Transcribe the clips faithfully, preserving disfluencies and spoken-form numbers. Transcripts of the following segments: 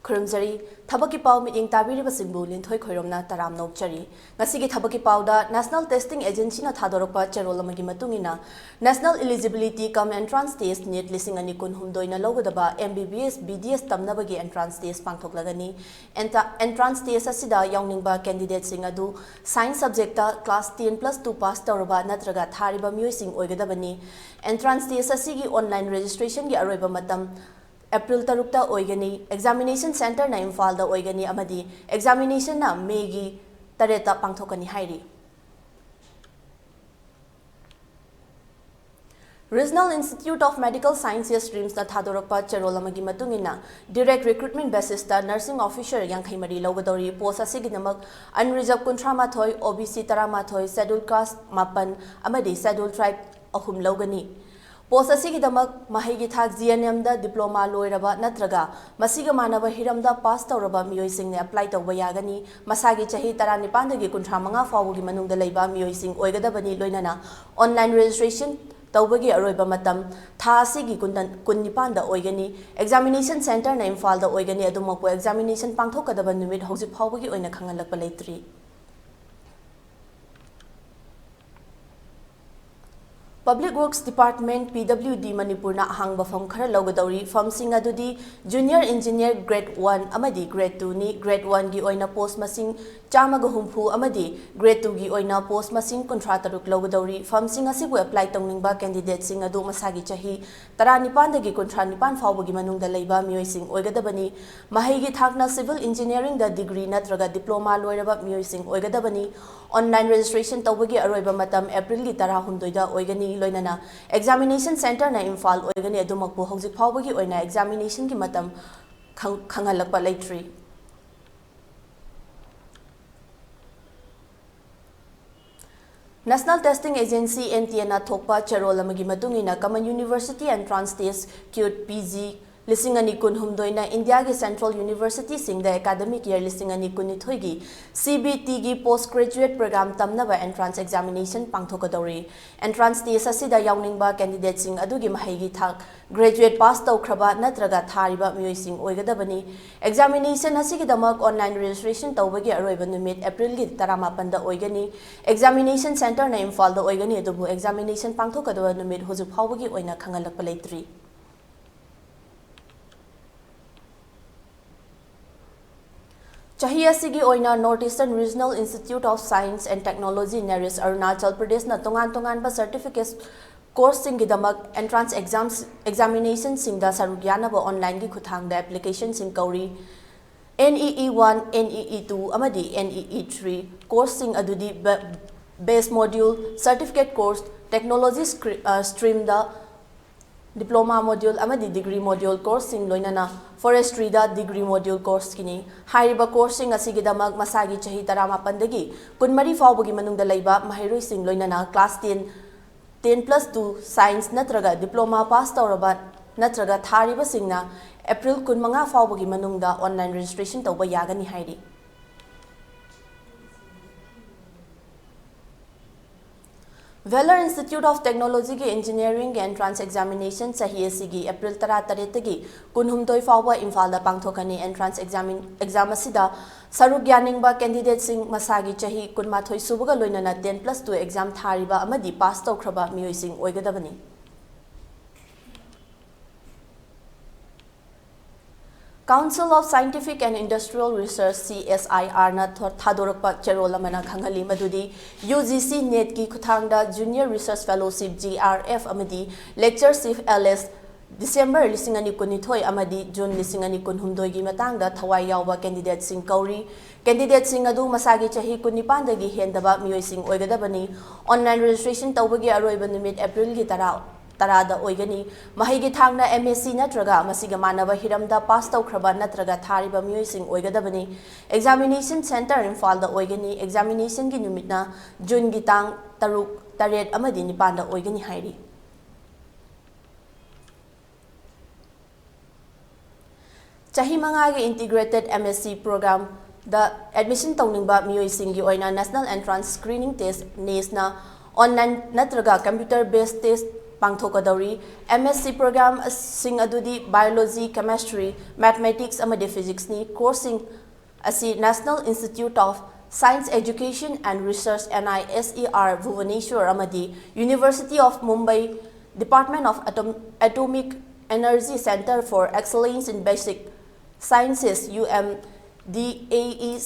ꯈꯨꯔꯨꯝꯖꯔꯤ꯫ ꯊꯕꯛꯀꯤ ꯄꯥꯎ ꯃꯤꯠꯌꯦꯡ ꯇꯥꯕꯤꯔꯤꯕꯁꯤꯡꯕꯨ ꯂꯤꯟꯊꯣꯏ ꯈꯣꯏꯔꯣꯝꯅ ꯇꯔꯥꯝꯅ ꯑꯣꯛꯆꯔꯤ꯫ ꯉꯁꯤꯒꯤ ꯊꯕꯛꯀꯤ ꯄꯥꯎꯗ National Testing Agencyꯅ ꯊꯥꯗꯣꯔꯛꯄ ꯆꯦꯔꯣꯜ ꯑꯃꯒꯤ ꯃꯇꯨꯡ ꯏꯟꯅ, National Eligibility cum Entrance Test, NEET ꯂꯤꯁꯤꯡ ꯑꯅꯤ ꯀꯨꯟꯍꯨꯝꯗꯣꯏꯅ ꯂꯧꯒꯗꯕ M B B S, B D S ꯇꯝꯅꯕꯒꯤ entrance test ꯄꯥꯡꯊꯣꯛꯂꯒꯅꯤ꯫ Entrance test ꯑꯁꯤꯗ ꯌꯥꯎꯅꯤꯡꯕ candidateꯁꯤꯡ ꯑꯗꯨ science subjectꯇ class ten plus two pass ꯇꯧꯔꯕ ꯅꯠꯇ꯭ꯔꯒ ꯊꯥꯔꯤꯕ ꯃꯤꯑꯣꯏꯁꯤꯡ ꯑꯣꯏꯒꯗꯕꯅꯤ꯫ Entrance test ꯑꯁꯤꯒꯤ online registrationꯒꯤ ꯑꯔꯣꯏꯕ ꯃꯇꯝ April ꯇꯔꯨꯛꯇ ꯑꯣꯏꯒꯅꯤ꯫ Examination centreꯅ ꯏꯝꯐꯥꯜꯗ ꯑꯣꯏꯒꯅꯤ ꯑꯃꯗꯤ examinationꯅ Mayꯒꯤ ꯇꯔꯦꯠꯇ ꯄꯥꯡꯊꯣꯛꯀꯅꯤ ꯍꯥꯏꯔꯤ꯫ Regional Institute of Medical Sciences, RIMSꯅ ꯊꯥꯗꯣꯔꯛꯄ ꯆꯦꯔꯣꯜ ꯑꯃꯒꯤ ꯃꯇꯨꯡ ꯏꯟꯅ, direct recruitment basisꯇ nursing officer ꯌꯥꯡꯈꯩ ꯃꯔꯤ ꯂꯧꯒꯗꯧꯔꯤ꯫ Post ꯑꯁꯤꯒꯤꯗꯃꯛ unreserved ꯀꯨꯟꯊ꯭ꯔꯥ ꯃꯥꯊꯣꯏ, O B C ꯇꯔꯥꯃꯥꯊꯣꯏ, Scheduled Caste ꯃꯥꯄꯟ ꯑꯃꯗꯤ Scheduled Tribe ꯑꯍꯨꯝ ꯂꯧꯒꯅꯤ꯫ Post ꯑꯁꯤꯒꯤꯗꯃꯛ ꯃꯍꯩꯒꯤ ꯊꯥꯛ G N Mꯗ diploma ꯂꯣꯏꯔꯕ ꯅꯠꯇ꯭ꯔꯒ ꯃꯁꯤꯒ ꯃꯥꯟꯅꯕ ꯍꯤꯔꯝꯗ pass ꯇꯧꯔꯕ ꯃꯤꯑꯣꯏꯁꯤꯡꯅ apply ꯇꯧꯕ ꯌꯥꯒꯅꯤ꯫ ꯃꯁꯥꯒꯤ ꯆꯍꯤ ꯇꯔꯥꯅꯤꯄꯥꯟꯗꯒꯤ ꯀꯨꯟꯊ꯭ꯔꯥ ꯃꯉꯥ ꯐꯥꯎꯕꯒꯤ ꯃꯅꯨꯡꯗ ꯂꯩꯕ ꯃꯤꯑꯣꯏꯁꯤꯡ ꯑꯣꯏꯒꯗꯕꯅꯤ, ꯂꯣꯏꯅꯅ online registration ꯇꯧꯕꯒꯤ ꯑꯔꯣꯏꯕ ꯃꯇꯝ ꯊꯥ ꯑꯁꯤꯒꯤ ꯀꯨꯟ-, ꯀꯨꯟꯅꯤꯄꯥꯟꯗ ꯑꯣꯏꯒꯅꯤ꯫ Examination centreꯅ ꯏꯝꯐꯥꯜꯗ ꯑꯣꯏꯒꯅꯤ, ꯑꯗꯨꯃꯛꯄꯨ examination ꯄꯥꯡꯊꯣꯛꯀꯗꯕ ꯅꯨꯃꯤꯠ ꯍꯧꯖꯤꯛ ꯐꯥꯎꯕꯒꯤ ꯑꯣꯏꯅ ꯈꯪꯍꯜꯂꯛꯄ ꯂꯩꯇ꯭ꯔꯤ꯫ Public Works Department, P W D, ꯃꯅꯤꯄꯨꯔꯅ ꯑꯍꯥꯡꯕ ꯐꯝ ꯈꯔ ꯂꯧꯒꯗꯧꯔꯤ꯫ ꯐꯝꯁꯤꯡ ꯑꯗꯨꯗꯤ Junior Engineer Grade one ꯑꯃꯗꯤ Grade twoꯅꯤ꯫ Grade oneꯒꯤ ꯑꯣꯏꯅ post ꯃꯁꯤꯡ ꯆꯥꯝꯃꯒ ꯍꯨꯝꯐꯨ ꯑꯃꯗꯤ Grade twoꯒꯤ ꯑꯣꯏꯅ post ꯃꯁꯤꯡ ꯀꯨꯟꯊ꯭ꯔꯥ ꯇꯔꯨꯛ ꯂꯧꯒꯗꯧꯔꯤ꯫ ꯐꯝꯁꯤꯡ ꯑꯁꯤꯕꯨ apply ꯇꯧꯅꯤꯡꯕ candidateꯁꯤꯡ ꯑꯗꯨ ꯃꯁꯥꯒꯤ ꯆꯍꯤ ꯇꯔꯥꯅꯤꯄꯥꯟꯗꯒꯤ ꯀꯨꯟꯊ꯭ꯔꯥ ꯅꯤꯄꯥꯟ ꯐꯥꯎꯕꯒꯤ ꯃꯅꯨꯡꯗ ꯂꯩꯕ ꯃꯤꯑꯣꯏꯁꯤꯡ ꯑꯣꯏꯒꯗꯕꯅꯤ꯫ ꯃꯍꯩꯒꯤ ꯊꯥꯛꯅ civil engineeringꯗ degree ꯅꯠꯇ꯭ꯔꯒ diploma ꯂꯣꯏꯔꯕ ꯃꯤꯑꯣꯏꯁꯤꯡ ꯑꯣꯏꯒꯗꯕꯅꯤ꯫ Online registration ꯇꯧꯕꯒꯤ ꯑꯔꯣꯏꯕ ꯃꯇꯝ Aprilꯒꯤ ꯇꯔꯥꯍꯨꯝꯗꯣꯏꯗ ꯑꯣꯏꯒꯅꯤ, ꯂꯣꯏꯅꯅ examination centreꯅ ꯏꯝꯐꯥꯜ ꯑꯣꯏꯒꯅꯤ꯫ ꯑꯗꯨꯃꯛꯄꯨ ꯍꯧꯖꯤꯛ ꯐꯥꯎꯕꯒꯤ ꯑꯣꯏꯅ examinationꯒꯤ ꯃꯇꯝ ꯈꯪ-, ꯈꯪꯍꯜꯂꯛꯄ ꯂꯩꯇ꯭ꯔꯤ꯫ National Testing Agency, NTAꯅ ꯊꯣꯛꯄ ꯆꯦꯔꯣꯜ ꯑꯃꯒꯤ ꯃꯇꯨꯡ ꯏꯟꯅ, Common University Entrance Test, CUET, P G ꯂꯤꯁꯤꯡ ꯑꯅꯤ ꯀꯨꯟꯍꯨꯝꯗꯣꯏꯅ ꯏꯟꯗꯤꯌꯥꯒꯤ central universityꯁꯤꯡꯗ academic year ꯂꯤꯁꯤꯡ ꯑꯅꯤ ꯀꯨꯟꯅꯤꯊꯣꯏꯒꯤ CBTꯒꯤ post graduate program ꯇꯝꯅꯕ entrance examination ꯄꯥꯡꯊꯣꯛꯀꯗꯧꯔꯤ꯫ Entrance test ꯑꯁꯤꯗ ꯌꯥꯎꯅꯤꯡꯕ candidateꯁꯤꯡ ꯑꯗꯨꯒꯤ ꯃꯍꯩꯒꯤ ꯊꯥꯛ graduate pass ꯇꯧꯈ꯭ꯔꯕ ꯅꯠꯇ꯭ꯔꯒ ꯊꯥꯔꯤꯕ ꯃꯤꯑꯣꯏꯁꯤꯡ ꯑꯣꯏꯒꯗꯕꯅꯤ꯫ Examination ꯑꯁꯤꯒꯤꯗꯃꯛ online registration ꯇꯧꯕꯒꯤ ꯑꯔꯣꯏꯕ ꯅꯨꯃꯤꯠ Aprilꯒꯤ ꯇꯔꯥꯃꯥꯄꯟꯗ ꯑꯣꯏꯒꯅꯤ꯫ Examination centreꯅ ꯏꯝꯐꯥꯜꯗ ꯑꯣꯏꯒꯅꯤ, ꯑꯗꯨꯕꯨ examination ꯄꯥꯡꯊꯣꯛꯀꯗꯕ ꯅꯨꯃꯤꯠ ꯍꯧꯖꯤꯛ ꯐꯥꯎꯕꯒꯤ ꯑꯣꯏꯅ ꯈꯪꯍꯜꯂꯛꯄ ꯂꯩꯇ꯭ꯔꯤ꯫ ꯆꯍꯤ ꯑꯁꯤꯒꯤ ꯑꯣꯏꯅ North Eastern Regional Institute of Science and Technology, NERIST, Arunachal ꯄ꯭ꯔꯗꯦꯁꯅ ꯇꯣꯉꯥꯟ ꯇꯣꯉꯥꯟꯕ certificate courseꯁꯤꯡꯒꯤꯗꯃꯛ entrance exams, examinationꯁꯤꯡꯗ ꯁꯔꯨꯛ ꯌꯥꯅꯕ onlineꯒꯤ ꯈꯨꯠꯊꯥꯡꯗ applicationꯁꯤꯡ ꯀꯧꯔꯤ꯫ NEE one, NEE two ꯑꯃꯗꯤ NEE three courseꯁꯤꯡ ꯑꯗꯨꯗꯤ ba-, base module, certificate course, technology scre-, ꯑ, streamꯗ diploma module ꯑꯃꯗꯤ degree module courseꯁꯤꯡ ꯂꯣꯏꯅꯅ forestryꯗ degree module courseꯀꯤꯅꯤ꯫ ꯍꯥꯏꯔꯤꯕ courseꯁꯤꯡ ꯑꯁꯤꯒꯤꯗꯃꯛ ꯃꯁꯥꯒꯤ ꯆꯍꯤ ꯇꯔꯥꯃꯥꯄꯟꯗꯒꯤ ꯀꯨꯟꯃꯔꯤ ꯐꯥꯎꯕꯒꯤ ꯃꯅꯨꯡꯗ ꯂꯩꯕ ꯃꯍꯩꯔꯣꯏꯁꯤꯡ ꯂꯣꯏꯅꯅ class ten, ten plus two science ꯅꯠꯇ꯭ꯔꯒ diploma pass ꯇꯧꯔꯕ ꯅꯠꯇ꯭ꯔꯒ ꯊꯥꯔꯤꯕꯁꯤꯡꯅ April ꯀꯨꯟꯃꯉꯥ ꯐꯥꯎꯕꯒꯤ ꯃꯅꯨꯡꯗ online registration ꯇꯧꯕ ꯌꯥꯒꯅꯤ ꯍꯥꯏꯔꯤ꯫ Vellore Institute of Technologyꯒꯤ engineeringꯒꯤ entrance examination ꯆꯍꯤ ꯑꯁꯤꯒꯤ April ꯇꯔꯥꯇꯔꯦꯠꯇꯒꯤ ꯀꯨꯟꯍꯨꯝꯗꯣꯏ ꯐꯥꯎꯕ ꯏꯝꯐꯥꯜꯗ ꯄꯥꯡꯊꯣꯛꯀꯅꯤ꯫ Entrance exam, exam ꯑꯁꯤꯗ ꯁꯔꯨꯛ ꯌꯥꯅꯤꯡꯕ candidateꯁꯤꯡ ꯃꯁꯥꯒꯤ ꯆꯍꯤ ꯀꯨꯟꯃꯥꯊꯣꯏ ꯁꯨꯕꯒ ꯂꯣꯏꯅꯅ ten plus two exam ꯊꯥꯔꯤꯕ ꯑꯃꯗꯤ pass ꯇꯧꯈ꯭ꯔꯕ ꯃꯤꯑꯣꯏꯁꯤꯡ ꯑꯣꯏꯒꯗꯕꯅꯤ꯫ Council of Scientific and Industrial Research, CSIRꯅ ꯊꯣ-, ꯊꯥꯗꯣꯔꯛꯄ ꯆꯦꯔꯣꯜ ꯑꯃꯅ ꯈꯪꯍꯜꯂꯤ ꯃꯗꯨꯗꯤ UGC NEETꯀꯤ ꯈꯨꯠꯊꯥꯡꯗ Junior Research Fellowship, GRF, ꯑꯃꯗꯤ Lectureship, LS, December ꯂꯤꯁꯤꯡ ꯑꯅꯤ ꯀꯨꯟꯅꯤꯊꯣꯏ ꯑꯃꯗꯤ June ꯂꯤꯁꯤꯡ ꯑꯅꯤ ꯀꯨꯟꯍꯨꯝꯗꯣꯏꯒꯤ ꯃꯇꯥꯡꯗ ꯊꯋꯥꯏ ꯌꯥꯎꯕ candidateꯁꯤꯡ ꯀꯧꯔꯤ꯫ Candidateꯁꯤꯡ ꯑꯗꯨ ꯃꯁꯥꯒꯤ ꯆꯍꯤ ꯀꯨꯟꯅꯤꯄꯥꯟꯗꯒꯤ ꯍꯦꯟꯗꯕ ꯃꯤꯑꯣꯏꯁꯤꯡ ꯑꯣꯏꯒꯗꯕꯅꯤ꯫ Online registration ꯇꯧꯕꯒꯤ ꯑꯔꯣꯏꯕ ꯅꯨꯃꯤꯠ Aprilꯒꯤ ꯇꯔꯥ, ꯇꯔꯥꯗ ꯑꯣꯏꯒꯅꯤ꯫ ꯃꯍꯩꯒꯤ ꯊꯥꯛꯅ MSc ꯅꯠꯇ꯭ꯔꯒ ꯃꯁꯤꯒ ꯃꯥꯟꯅꯕ ꯍꯤꯔꯝꯗ pass ꯇꯧꯈ꯭ꯔꯕ ꯅꯠꯇ꯭ꯔꯒ ꯊꯥꯔꯤꯕ ꯃꯤꯑꯣꯏꯁꯤꯡ ꯑꯣꯏꯒꯗꯕꯅꯤ꯫ Examination centre ꯏꯝꯐꯥꯜꯗ ꯑꯣꯏꯒꯅꯤ꯫ Examinationꯒꯤ ꯅꯨꯃꯤꯠꯅ Juneꯒꯤ ꯇꯥꯡ ꯇꯔꯨꯛ, ꯇꯔꯦꯠ ꯑꯃꯗꯤ ꯅꯤꯄꯥꯟꯗ ꯑꯣꯏꯒꯅꯤ ꯍꯥꯏꯔꯤ꯫ ꯆꯍꯤ ꯃꯉꯥꯒꯤ Integrated M S C Programꯗ admission ꯇꯧꯅꯤꯡꯕ ꯃꯤꯑꯣꯏꯁꯤꯡꯒꯤ ꯑꯣꯏꯅ National Entrance Screening Test, NEETꯅ online ꯅꯠꯇ꯭ꯔꯒ computer based test ꯄꯥꯡꯊꯣꯛꯀꯗꯧꯔꯤ꯫ M S C Programꯁꯤꯡ ꯑꯗꯨꯗꯤ Biology, Chemistry, Mathematics ꯑꯃꯗꯤ Physicsꯅꯤ꯫ Courseꯁꯤꯡ ꯑꯁꯤ National Institute of Science Education and Research, N I S E R, Bhubaneswar ꯑꯃꯗꯤ University of Mumbai Department of Atom- Atomic Energy Centre for Excellence in Basic Sciences, U M D A E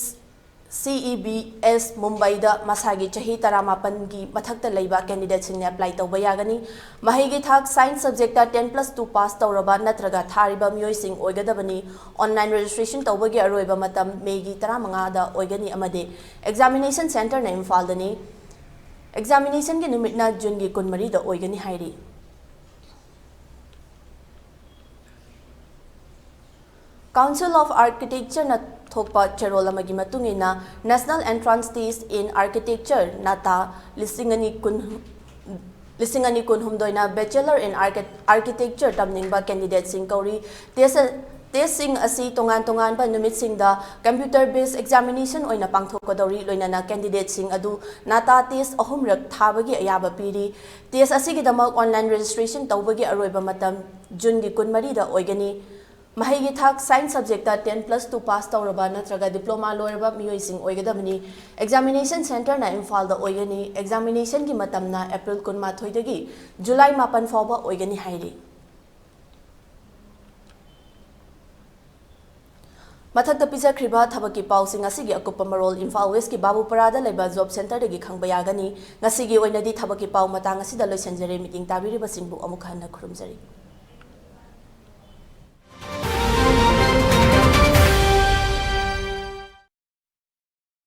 C E B S, ꯃꯨꯝꯕꯥꯏꯗ ꯃꯁꯥꯒꯤ ꯆꯍꯤ ꯇꯔꯥꯃꯥꯄꯟꯒꯤ ꯃꯊꯛꯇ ꯂꯩꯕ candidateꯁꯤꯡꯅ apply ꯇꯧꯕ ꯌꯥꯒꯅꯤ꯫ ꯃꯍꯩꯒꯤ ꯊꯥꯛ science subjectꯇ ten plus two pass ꯇꯧꯔꯕ ꯅꯠꯇ꯭ꯔꯒ ꯊꯥꯔꯤꯕ ꯃꯤꯑꯣꯏꯁꯤꯡ ꯑꯣꯏꯒꯗꯕꯅꯤ꯫ Online registration ꯇꯧꯕꯒꯤ ꯑꯔꯣꯏꯕ ꯃꯇꯝ Mayꯒꯤ ꯇꯔꯥꯃꯉꯥꯗ ꯑꯣꯏꯒꯅꯤ ꯑꯃꯗꯤ examination centreꯅ ꯏꯝꯐꯥꯜꯗꯅꯤ꯫ Examinationꯒꯤ ꯅꯨꯃꯤꯠꯅ Juneꯒꯤ ꯀꯨꯟꯃꯔꯤꯗ ꯑꯣꯏꯒꯅꯤ ꯍꯥꯏꯔꯤ꯫ Council of Architectureꯅ ꯊꯣꯛꯄ ꯆꯦꯔꯣꯜ ꯑꯃꯒꯤ ꯃꯇꯨꯡ ꯏꯟꯅ, National Entrance Test in Architecture, NEET, ꯂꯤꯁꯤꯡ ꯑꯅꯤ ꯀꯨꯟ, ꯂꯤꯁꯤꯡ ꯑꯅꯤ ꯀꯨꯟꯍꯨꯝꯗꯣꯏꯅ Bachelor in Archi- Architecture ꯇꯝꯅꯤꯡꯕ candidateꯁꯤꯡ ꯀꯧꯔꯤ꯫ Test, testꯁꯤꯡ ꯑꯁꯤ ꯇꯣꯉꯥꯟ ꯇꯣꯉꯥꯟꯕ ꯅꯨꯃꯤꯠꯁꯤꯡꯗ computer based examination ꯑꯣꯏꯅ ꯄꯥꯡꯊꯣꯛꯀꯗꯧꯔꯤ, ꯂꯣꯏꯅꯅ candidateꯁꯤꯡ ꯑꯗꯨ NEET test ꯑꯍꯨꯝꯔꯛ ꯊꯥꯕꯒꯤ ꯑꯌꯥꯕ ꯄꯤꯔꯤ꯫ Test ꯑꯁꯤꯒꯤꯗꯃꯛ online registration ꯇꯧꯕꯒꯤ ꯑꯔꯣꯏꯕ ꯃꯇꯝ Juneꯒꯤ ꯀꯨꯟꯃꯔꯤꯗ ꯑꯣꯏꯒꯅꯤ꯫ ꯃꯍꯩꯒꯤ ꯊꯥꯛ science subjectꯇ ten plus two pass ꯇꯧꯔꯕ ꯅꯠꯇ꯭ꯔꯒ diploma ꯂꯣꯏꯔꯕ ꯃꯤꯑꯣꯏꯁꯤꯡ ꯑꯣꯏꯒꯗꯕꯅꯤ꯫ Examination centreꯅ ꯏꯝꯐꯥꯜꯗ ꯑꯣꯏꯒꯅꯤ꯫ Examinationꯒꯤ ꯃꯇꯝꯅ April ꯀꯨꯟꯃꯥꯊꯣꯏꯗꯒꯤ July ꯃꯥꯄꯟ ꯐꯥꯎꯕ ꯑꯣꯏꯒꯅꯤ ꯍꯥꯏꯔꯤ꯫ ꯃꯊꯛꯇ ꯄꯤꯖꯈ꯭ꯔꯤꯕ ꯊꯕꯛꯀꯤ ꯄꯥꯎꯁꯤꯡ ꯑꯁꯤꯒꯤ ꯑꯀꯨꯞꯄ ꯃꯔꯣꯜ ꯏꯝꯐꯥꯜ Westꯀꯤ ꯕꯥꯕꯨꯄꯔꯥꯗ ꯂꯩꯕ job centreꯗꯒꯤ ꯈꯪꯕ ꯌꯥꯒꯅꯤ꯫ ꯉꯁꯤꯒꯤ ꯑꯣꯏꯅꯗꯤ ꯊꯕꯛꯀꯤ ꯄꯥꯎ ꯃꯇꯥꯡ ꯑꯁꯤꯗ ꯂꯣꯏꯁꯤꯟꯖꯔꯦ꯫ ꯃꯤꯠꯌꯦꯡ ꯇꯥꯕꯤꯔꯤꯕꯁꯤꯡꯕꯨ ꯑꯃꯨꯛ ꯍꯟꯅ ꯈꯨꯔꯨꯝꯖꯔꯤ꯫